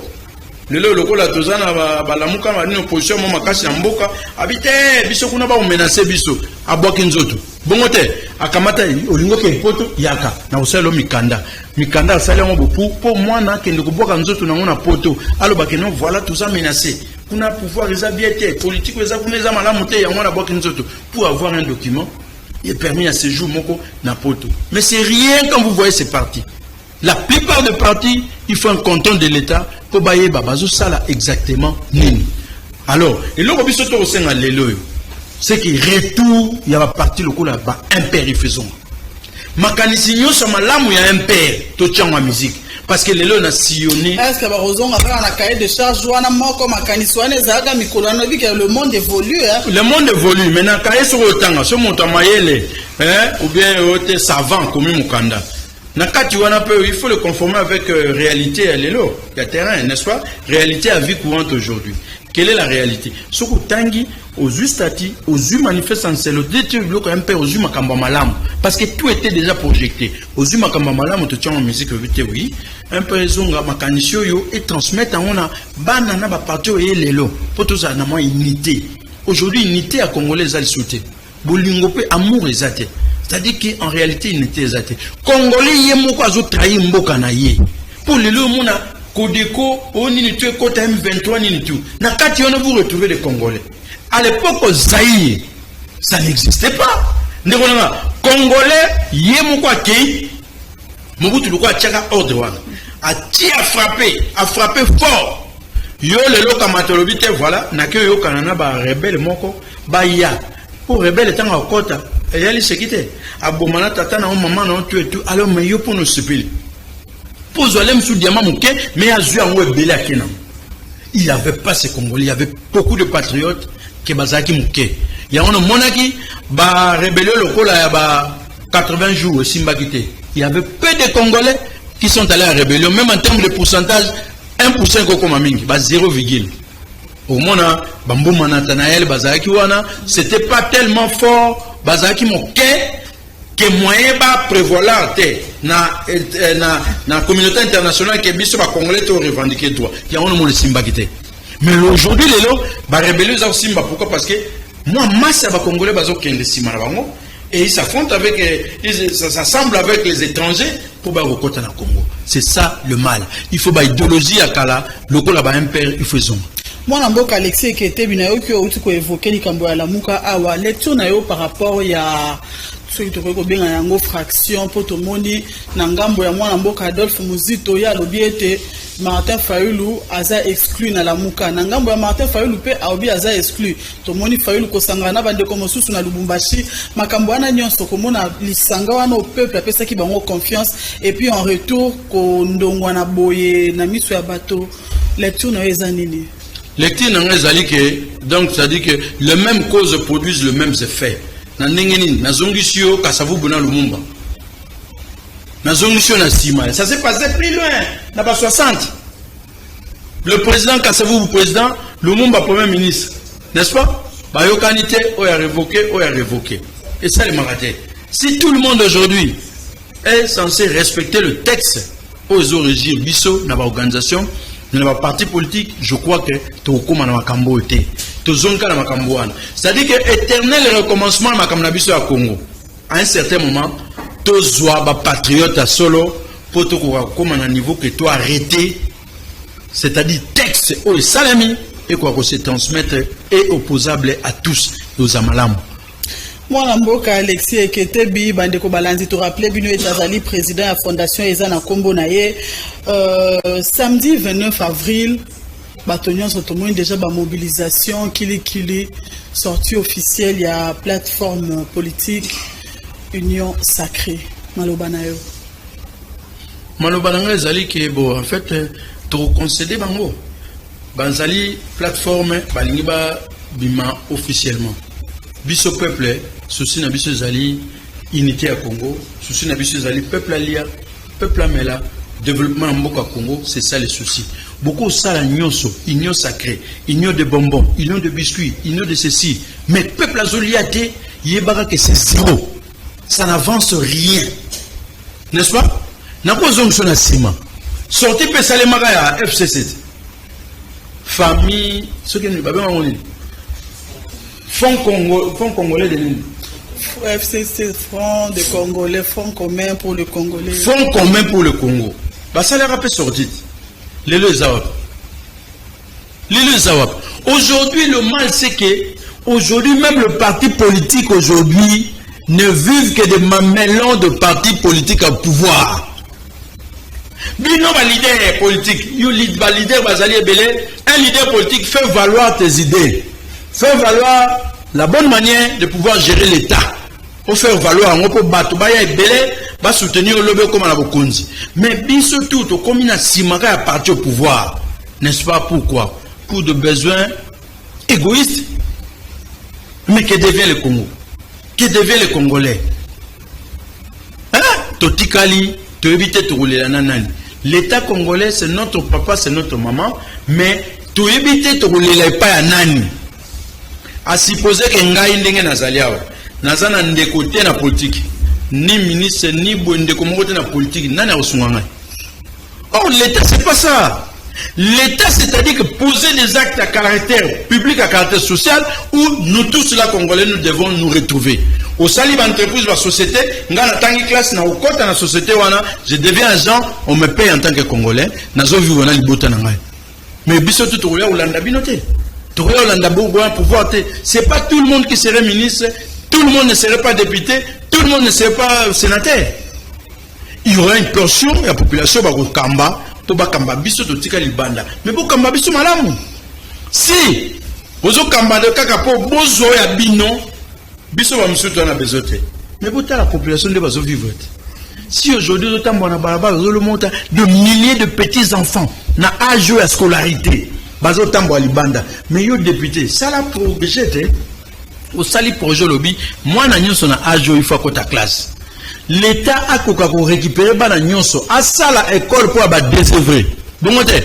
Lelo lokola toza na balamuka, banini, opposition mo makasi na mboka, abi te biso kuna bakomenacer biso, abwaki nzoto. Bongo te, akamata olingi okende poto, yaka na kosalela mikanda. Mikanda asali yango bopu mpo mwana akende kobwaka nzoto nango na poto, alobake non, voilà, toza menacé kuna, pouvoir eza bien te, politique eza kuna eza malamu te, yango wana abwaki nzoto pour avoir un document et permis à séjour moko na poto. Mais c'est rien. Quand vous voyez ces partis, la plupart des partis, il faut un contrôle de l'État mpo bayeba bazosala exactement nini. Alors eloko biso tokosenga lelo oyo, c'est que retour ya baparti lokola ba MPR ifezonga, makanisi nyonso ya malamu ya MPR totiango ya musique, parce que lelo na sillonné. Est ce que bakozonga kaka na cahier de charge wana moko? Makanisi wana ezalaka mikolo wana, oyebi ke le monde évolue, hein? Le monde évolue, mais na cahier soki otanga so moto ya mayele, hein, ou bien oyo te savant komi mokanda na kati wana mpe, il faut le conformer avec réalité ya lelo ya terrain, n'est-ce pas? Réalité ya vie courante aujourd'hui. Quelle est la réalité? Soki otangi, ozwi statut, ozwi manifeste nselo deti biloko ya mpe ozwi makambo ya malamu, parce que tout était déjà projeté. Ozwi makambo ya malamu, totiango musique, oyebi te, oui, un peu ezonga makanisi oyo etransmettre yango na bana na baparti oyo ye lelo mpo tozala na mwa unité. Aujourd'hui unité ya congolais eza lisusu te, bolingo mpe amour eza te. C'est-à-dire que en réalité unité eza te. Congolais ye moko azotrahir mboka na ye, mpo lelo omona Codeco oyo nini tu ekota M23 nini tu na kati wana, vous retrouvez des Congolais. À l'époque au Zaïre, ça n'existait pas. Ndeko nanga, congolais ye moko akei, Mobutu loko atiaka ordre wana, atie, afrappe, afrappe fort. Yo lelo kamata olobi te, voilà, nake oyokana na barebele moko baya mpo rebele ntango akɔta eyali seki te, aboma na tata na yo, mama na yo, tu etu. Alors mais yo mpona osepeli mpo ozwa le mosusu diamant moke, mais azwi yango ebele, ake nango. Il y avait pas ces Congolais, il y avait beaucoup de patriotes ke bazalaki moke. Yango namonaki barébellion lokola ya ba 80 jours esimbaki te. Il y avait peu de Congolais qui sont allés à rébellion, même en termes de pourcentage, 1% ekokoma mingi ba 0, omona bambuma Nathanaël bazalaki wana, c'était pas tellement fort, bazalaki moke ke moyen baprévaloir te na communauté internationale ke biso bacongolais to revendiquer droit. Yango nomona esimbaki te. Mais aujourd'hui lelo barébellion eza kosimba. Pourquoi? Parce que mwa masse ya bacongolais bazokende nsima na bango. Et ils s'affrontent avec, ils s'assemblent avec les étrangers pour bakokota na Congo. C'est ça le mal. Il faut ba idéologie ya kala, lokola ba MPR, il faut zonga. Mwana mboka Alexis Eketebi, nayoki outi koévoquer likambo ya Lamuka awa. Lecture na yo par rapport ya soki tokoki kobenga yango fraction, mpo tomoni na ngambo ya mwana mboka Adolphe Muzito, ye alobi ete Martin Fayulu aza exclu na Lamuka. Na ngambo ya Martin Fayulu mpe alobi aza exclu. Tomoni Fayulu kosangana na bandeko mosusu na Lubumbashi. Makambo wana nyonso, komona lisanga wana au peuple apesaki bango confiance et puis en retour kondongwa na boye na miso ya bato, lecture na yo eza nini? Lecture na ngai ezali ke, donc c'est à dire que les mêmes causes produisent les mêmes effets. Na ndenge nini? Nazongisi yo Kasavubu na Lumumba, nazongisi yo na nsima. Ça s'est passé plus loin, na ba 60. Le président Kasavubu président, Lumumba premier ministre, n'est-ce pas? Bayokani te, oyo arévoqué, oyo arévoqué. Esalemaka te. Si tout le monde aujourd'hui est censé respecter le texte oyo ezorégir biso na baorganisation, na baparti politique, je crois que tokokóma na makambo oyo te. Tozongi na makambo wana, c'est-à-dire que éternel recommencement na makambo na biso ya Congo. À un certain moment, tozwa bapatriote ya solo mpo tokoka kokóma na niveau ke to arrêter, c'est-à-dire texte oyo esalemi ekoka kose transmettre et opposable à tous, toza malamu. Mwana mboka Alexis Eketebi, bandeko balandi, torappeler bino ete azali président ya fondation eza na nkombo na ye. Samedi 29 avril, bato nyonso tomoni déjà bamobilisation kilikili, sortie officielle ya plateforme politique Union Sacrée. Maloba na yo? Maloba na ngai ezali ke, bon, en fait, tokoconcéder bango bazali plateforme, balingi babima officiellement. Biso peuple, souci na biso ezali unité ya Congo, souci na biso ezali peuple alia, peuple amela, développement ya mboka Congo, c'est ça le souci. Beaucoup osala nyonso, union sacrée, union de bonbons, union de biscuits, union de ceci, mais peuple azolia te, yebaka que c'est zéro, ça n'avance rien, n'est-ce pas? Nakozongisa na nsima, sortie mpe esalemaka ya FCC, famille, soki babengango nini, Fonds Congo, Fonds congolais de nini? FCC, Front de Congolais, Front commun pour le Congolais. Front commun pour le Congo, basalaka mpe sortie. Lelo eza wapi? Lelo eza wapi? Aujourd'hui, le mal, c'est que aujourd'hui même le parti politique aujourd'hui ne vivent que des mamelons de partis politiques à pouvoir. Bino baleader politique, yo baleader bazali ebele. Un leader politique fait valoir tes idées, fait valoir la bonne manière de pouvoir gérer l'État, pour faire valoir yango mpo bato baya ebele basoutenir olobi okóma na bokonzi. Mais biso tout tokomi na nsima kaka ya parti au pouvoir, n'est-ce pas? Pourquoi? Pour de besoins égoïstes. Mais que devient le Congo? Que devient le Congolais, hein? Totikali toyebi te tokolela na nani. L'État congolais, c'est notre papa, c'est notre maman, mais toyebi te tokolela epai ya nani. Asupposer ke ngai ndenge nazali awa, naza na ndeko te na politike, ni ministre, ni boye, ndeko moko te na politike, nani akosunga ngai? Or l'État, c'est pas ça. L'État, c'est-à-dire que poser des actes à caractère public, à caractère social, où nous tous là, Congolais, nous devons nous retrouver. Osali baentreprise, basociété, ngai natangi classe, na okota na société wana, je deviens agent, on me paye en tant que Congolais, nazovivre na libota na ngai. Mais biso tu tokoya kolanda bino te, tokoya kolanda boya pouvoir te. C'est pas tout le monde qui serait ministre, tout le monde ne serait pas député, tout le monde ne serait pas sénateur. Il y aura une portion ya population bakokamba mpo bakamba. Biso totika libanda, mais bokamba biso malamu. Si bozokamba kaka mpo bozwa oyo ya bino, biso bamosusu toza na besoin te. Mais botala population nde bazovivre te. Si aujourd'hui ozotambola na balabala, ozolomota de milliers de petits enfants na âge oyo ya scolarité bazotambola libanda. Mais yo député, sala projet te. Osali projet, olobi mwana nyonso na âge oyo il faut akota classe. L'État akoka korécupérer bana nyonso, asala école mpo ya badésœuvré. Bongo te,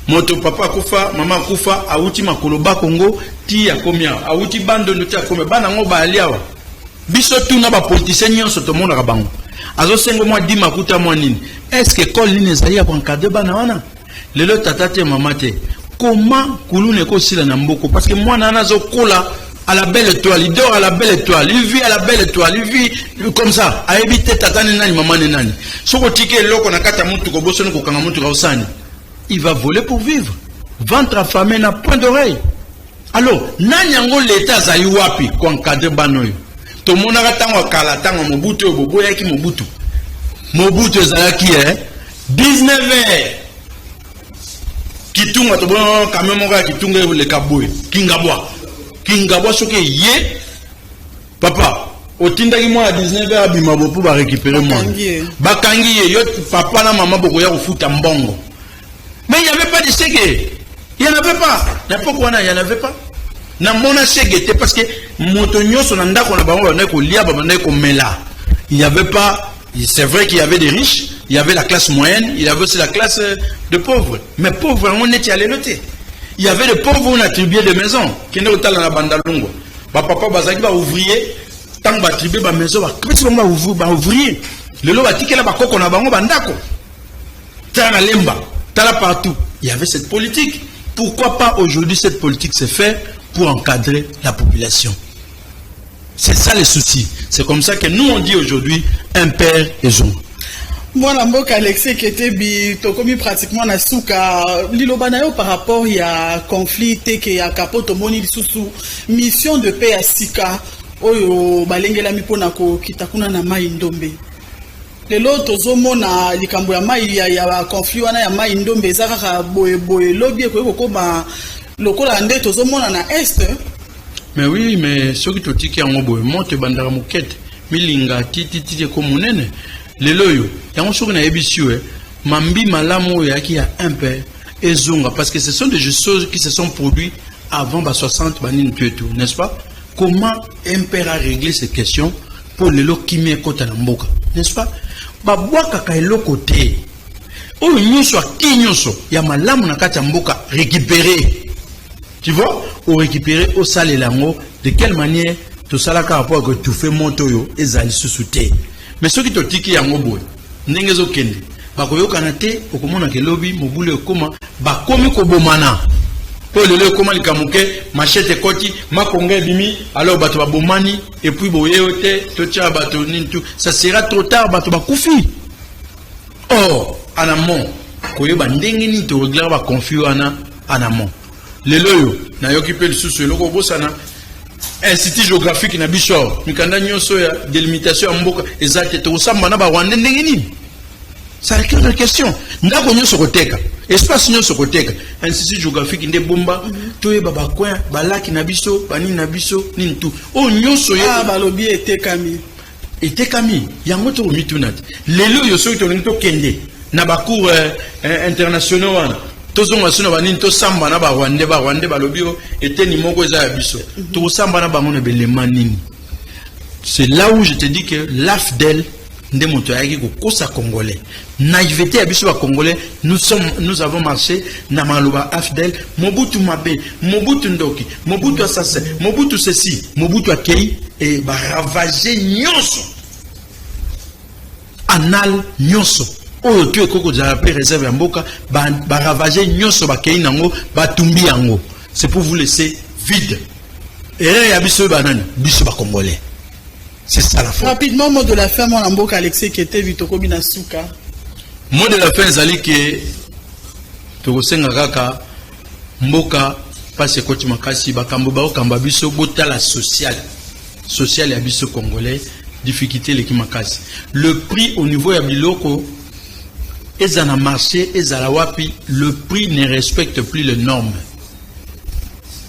moto papa akufa, mama akufa, awuti makolo Bakongo ti akomi awa, awuti Bandondo ti akomi, bana yango bayali awa. Biso tuna bapoliticien nyonso tomonaka bango, azosenga mwa dima, akuta mwa nini. Est ce que école nini ezali ya koencadrer bana wana? Lelo tata te, mama te, koma kuluna ekosila na mboko, parce que mwana wana azokola. À la belle étoile, il dort à la belle étoile, il vit à la belle étoile, il vit comme ça. Ayebi te tata ni nani, mama ni nani. Soki otiki eloko na kati ya mutuka, obosani kokanga mutuka, osani, il va voler pour vivre. Ventre affamé n'a point d'oreille. Alors, nani yango, l'État azali wapi koencadrer bana oyo? Tomonaka ntango ya kala, ntango ya Mobutu oyo boboyaki Mobutu. Mobutu ezalaki 19 heures, kitunga, tobona camion moko ya kitunga eleka boye, Kingabwa. Kingabwa soki eye, papa otindaki mwana 19 heures abima bo mpo barécupérer mwana. Bakangi ye. Bakangi ye, yo papa na mama bokoya kofuta mbongo. Mais il n'y avait pas de sege, il n'y en avait pas na époque wana, il n'y en avait pas. Namona sege te, parce que moto nyonso na ndako na bango babandaki kolia, babandaki komela. Il n'y avait pas. C'est vrai qu'il y avait des riches, il y avait la classe moyenne, il y avait aussi la classe de pauvres, mais pauvres yango neti ya lelo te. Il y avait des pauvres, on attribuait des maisons. Kende kotala na Bandalungwa, bapapa bazalaki baouvrier. Ntango baattribuer bamaison, bapesi bango baouvrier. Lelo batikela bakoko na bango bandako. Tala na Lemba, tala partout, il y avait cette politique. Pourquoi pas aujourd'hui cette politique se fait pour encadrer la population? C'est ça le souci. C'est comme ça que nous, on dit aujourd'hui MPR ezonga. Mwana mboka Alexis Ketebi, tokomi pratiquement na suka. Liloba na yo par rapport ya conflit Teke ya po tomoni lisusu mission de paix ya sika oyo balengelami mpona kokita kuna na Mai Ndombe. Lelo tozomona likambo ya mai ya conflit wana ya Mai Ndombe eza kaka boyeboye. Lobi ekoki kokóma lokola nde tozomona na Est. Mais oui, mais soki totiki yango boye, moto ebandaka moke te, milinga titititi eko monene. Lelo oyo yango, soki nayebisi yo, mambi malamu oyo eyaki ya MPR ezonga, parce que ce sont des choses qui se sont produits avant ba 60, banini, tout et tout, n'est-ce pas? Comment MPR a réglé ces questions pour lelo kimia ekota na mboka, n'est-ce pas? Babwakaka eloko te. Oyo nyonso aki nyonso ya malamu na kati ya mboka, récupérer, tu vois, orécupérer, osalela yango. De quelle manière tosalaka rapport akoétouffer moto oyo ezali lisusu te? Mais soki totiki yango boye, ndenge ezokende, bakoyokana te. Okomonaka elobi mobulu ekóma, bakomi kobomana. Mpo lelo ekóma likambo ke machette ekoti, makonga ebimi, alors bato babomani. Et puis boye yo te, totia bato nini, tout ça sera trop tard, bato bakufi. Or en amont, koyeba ndenge nini toréglaka baconflit wana en amont. Lelo oyo nayoki mpe lisusu eloko obosana, institut géographique na biso awa, mikanda nyonso ya délimitation ya mboka eza te. Tokosamba na Barwandais ndenge nini? Ça requiert une question. Ndako nyonso koteka, espace nyonso koteka, institut géographique nde bomba toyeba bacoin, balaki na biso, banini na biso, nini tu oyo nyonso. Ah, balobi etekami. Etekami yango, tokomituna te. Lelo oyo soki tolingi tokende na bacour internationaux wana, tozonga so na banini, tosamba na Barwandais. Barwandais balobi oyo eteni moko eza ya biso, tokosamba na bango na belema nini? C'est là où je te dis que l'AFDL nde moto ayaki kokosa Congolais. Naïveté ya biso Bacongolais, nous sommes, nous avons marché na maloba AFDL, Mobutu mabe, Mobutu ndoki, Mobutu assassin, Mobutu ceci. Mobutu akei e baravager nyonso, anal nyonso oyo to ekoki kozala mpe réserve ya mboka, baravager nyonso, bakei nango, batumbi yango. C'est pour vous laisser vide. Erreur ya biso oyo banani? Biso Bacongolais, c'est ça la faute. Rapidement, mot de la fin, mwana mboka Alexis Ketevi, tokomi na suka. Mot de la fin ezali ke tokosenga kaka mboka mpasi ekoti makasi, bakambo baokamba biso botala social, social ya biso Congolais. Difficulté eleki makasi. Le prix au niveau ya biloko eza na marché, ezala wapi, le prix ne respecte plus les normes,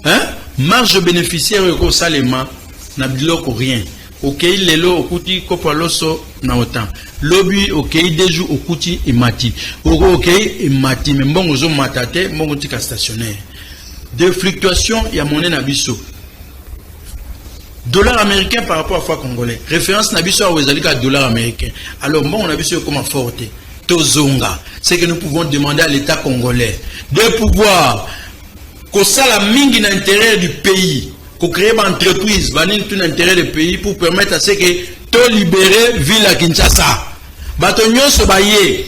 hein? Marge bénéficiaire oyo ekosalema na biloko, rien. Okei lelo, okuti kopo ya loso na autant. Lobi okei, 2 jours, okuti emati. Okei, emati, me mbongo ozomata te, mbongo tika stationnaire. De fluctuation ya monnaie na biso, dollar américain par rapport à franc congolais, référence na biso awa ezali kaka dollar américain. Alors mbongo na biso ekoma fort te. Tozonga, c'est que nous pouvons demander à l'État congolais de pouvoir kosala mingi na intérêt du pays, kocréer baentreprise, banini, tout na intérêt du pays, pour permettre à ce que tolibérer ville ya Kinshasa. Bato nyonso baye,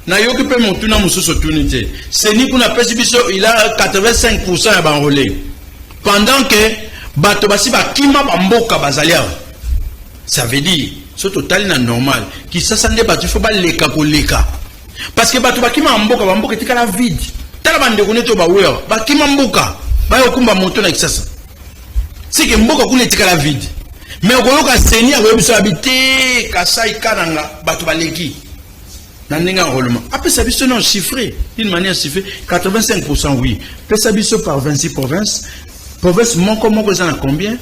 nayoki mpe motuna mosusu otuni te. CENI kuna apesi biso, il a 85 ya baenrôlés, pendant que Bato basi bakima bamboka bazali awa. Ça veut dire, so totali na normal, Kisasa nde bato ifo baleka koleka, parce que bato bakima mboka, bamboka etikala vide. Tala bandeko neti oyo bawe awa, bakima mboka, baya kokumba moto na Kisasa. Seke mboka kuna etikala vide, mais okoyoka CENI akoyebi abi te Kasai Kananga bato baleki na ndenge ya enrôlement. Apesa biso non chiffré, d'une manière chiffrée, 85, oui. Pesa biso par 26 provinces, province moko moko eza na combien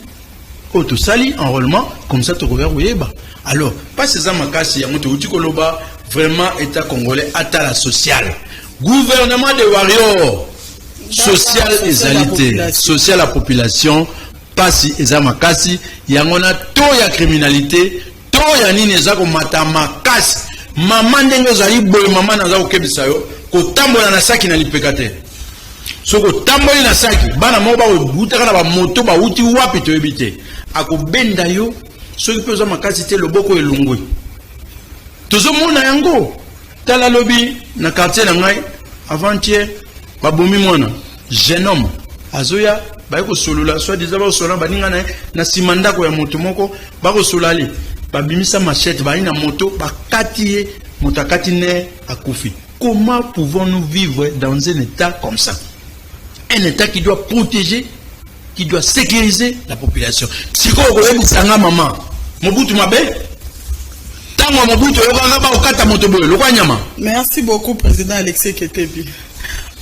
oyo tosali enrôlement. Comme ça tokoya koyeba. Alors mpasi eza makasi, yango touti koloba. Vraiment, État congolais atala social. Gouvernement de warrior, social ezali te, social ya population. Mpasi eza makasi, yango na taux ya criminalité, taux ya nini eza komata makasi. Mama, ndenge ozali boye, mama, naza kokebisa yo, kotambola na saki na lipeka te. Soki otamboli na saki, bana moko bakobutaka na bamoto, bawuti wapi toyebi te, akobenda yo. Soki mpe oza makasi te, loboko elongwe. Tozomona yango. Tala lobi na quartier na ngai, avant-hier, babomi mwana jeune homme. Azoya, baye kosolola, soi-disant bakosolola baninga na ye na nsima ndako ya moto moko. Bakosolola ale, babimisa machette, bayi na moto, bakati ye moto, akati ne, akufi. Comment pouvons-nous vivre dans un État comme ça, un État qui doit protéger, qui doit sécuriser la population? Sikoyo koyebisanga, mama, Mobutu mabe, ntango ya Mobutu oyokanga bakokata moto boye lokwa nyama? Merci beaucoup, président Alexis Ketebi.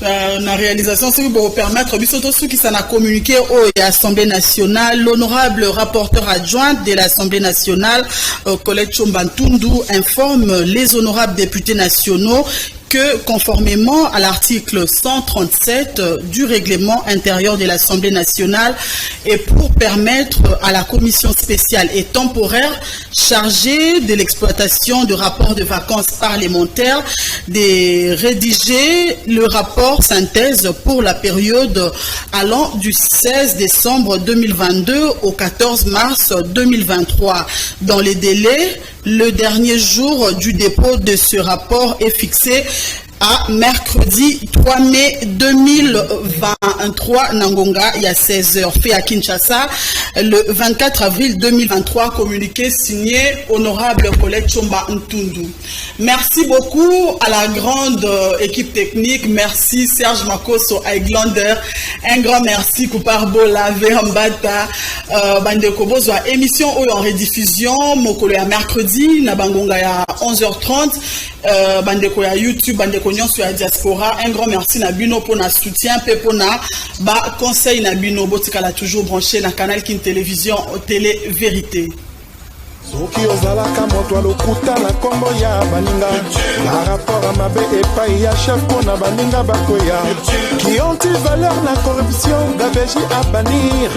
Na réalisation, soki bopermettre biso tosukisa na communiqué oyo ya Assemblée nationale. L'honorable rapporteur adjoint de l'Assemblée nationale, Colette Tshomba Ntundu, informe les honorables députés nationaux que, conformément à l'article 137 du règlement intérieur de l'Assemblée nationale et pour permettre à la commission spéciale et temporaire chargée de l'exploitation de rapports de vacances parlementaires de rédiger le rapport synthèse pour la période allant du 16 décembre 2022 au 14 mars 2023 dans les délais, le dernier jour du dépôt de ce rapport est fixé à mercredi 3 mai 2023, na ngonga ya 16h. Fait à Kinshasa le 24 avril 2023. Communiqué signé honorable Colette Tshomba Ntundu. Merci beaucoup à la grande équipe technique. Merci Serge Makoso Aiglander. Un grand merci Kupar Bola, Verambata, bandeko, bozwa émission oyo en rediffusion mokolo ya mercredi na bangonga ya 11h30. Bandeko ya YouTube, bandeko nyonso ya diaspora, un grand merci na bino mpona soutien mpe mpona baconseil na bino. Botikala toujours branché na Canal Kin Télévision, Télé Vérité. Soki ozalaka moto ya lokuta na nkombo ya baninga, barapport ya mabe epai ya chef mpo na baninga bakoya, qui anti valeur na corruption, gabegie à bannir.